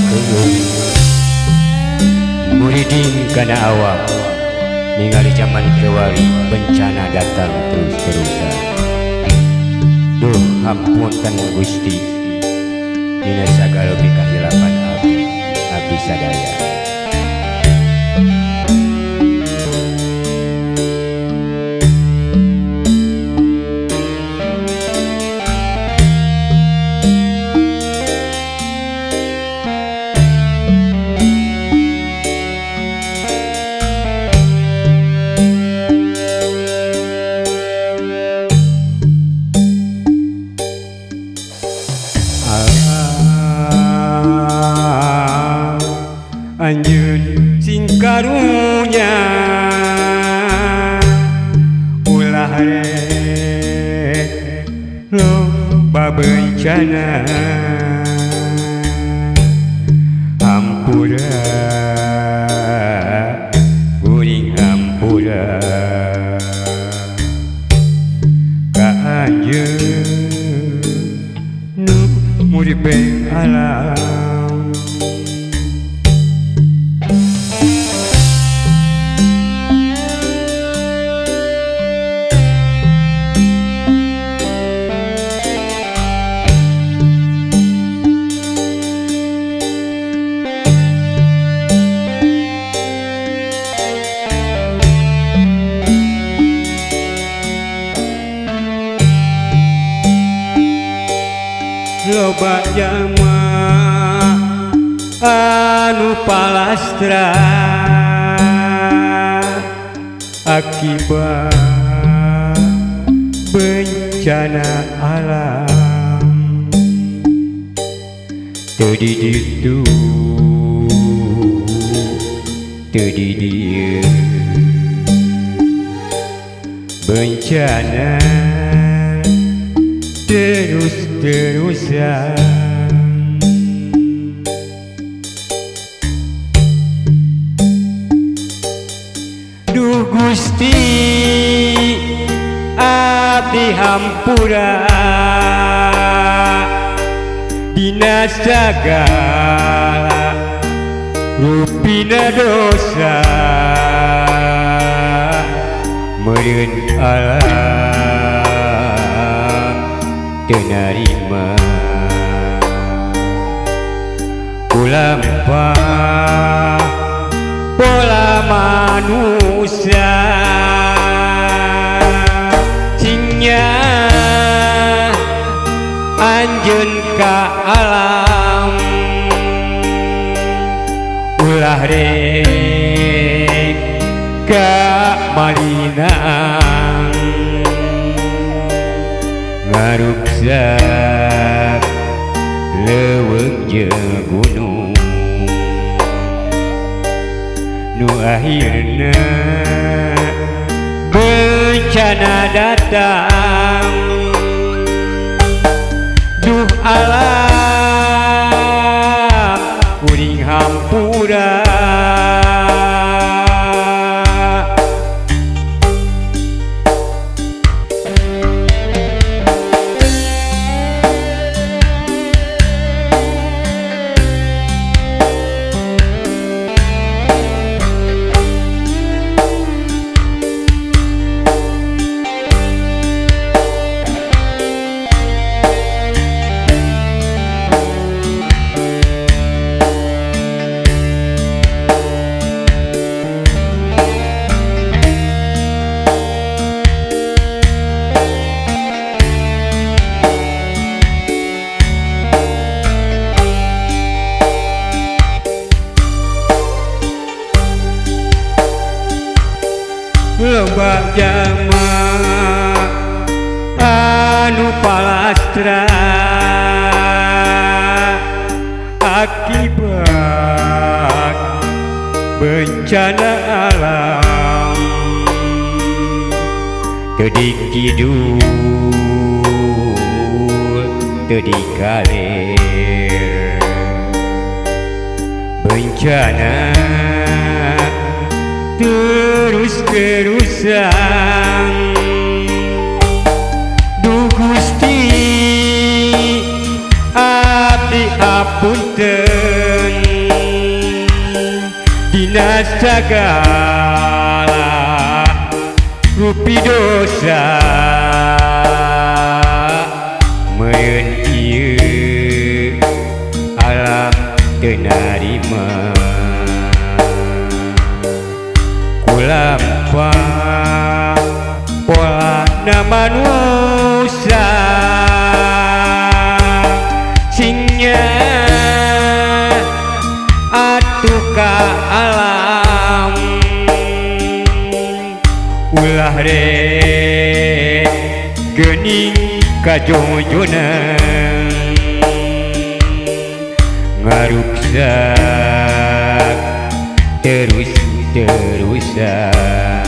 Keung muriding kana awak ningali zaman kewali bencana datang terus-terusan. Duh hapunten Gusti dina sagala kahilapan abdi, abdi sadaya. Anjeun sing karunya ulah rek loba bencana, hampura kuring hampura ka anjeun nu muripe alam. Loba jalma anu palastra akibat bencana alam, teu di ditu teu di dieu bencana terus-terusan. Duh Gusti abdi hampura dina sagala rupina dosa, meureun alam teu narima kulampah pola manusia. Cingnya anjeun ka alam ulah rek ka malinaan ngaruksak leuweung jeung gunung nu akhirna bencana datang. Duh alam kuring hampura. Loba jalma anu palastra akibat bencana alam, teu di kidul teu di kaler bencana terus-terusan. Duh Gusti abdi hapunten. Dina sagala rupi dosa meureun ieu alam teu narima kulampah polana manusia singnya atuh ka alam ulah rek geuning kajongjonan ngaruksak terus-terusan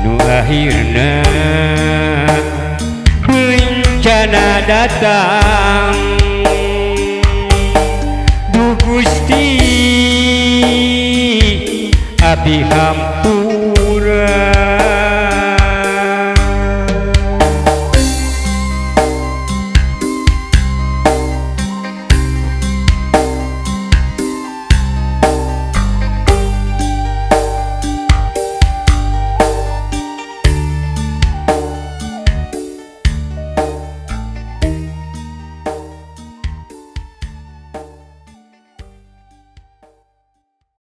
nu akhirna bencana datang. Duh Gusti abdi hampura.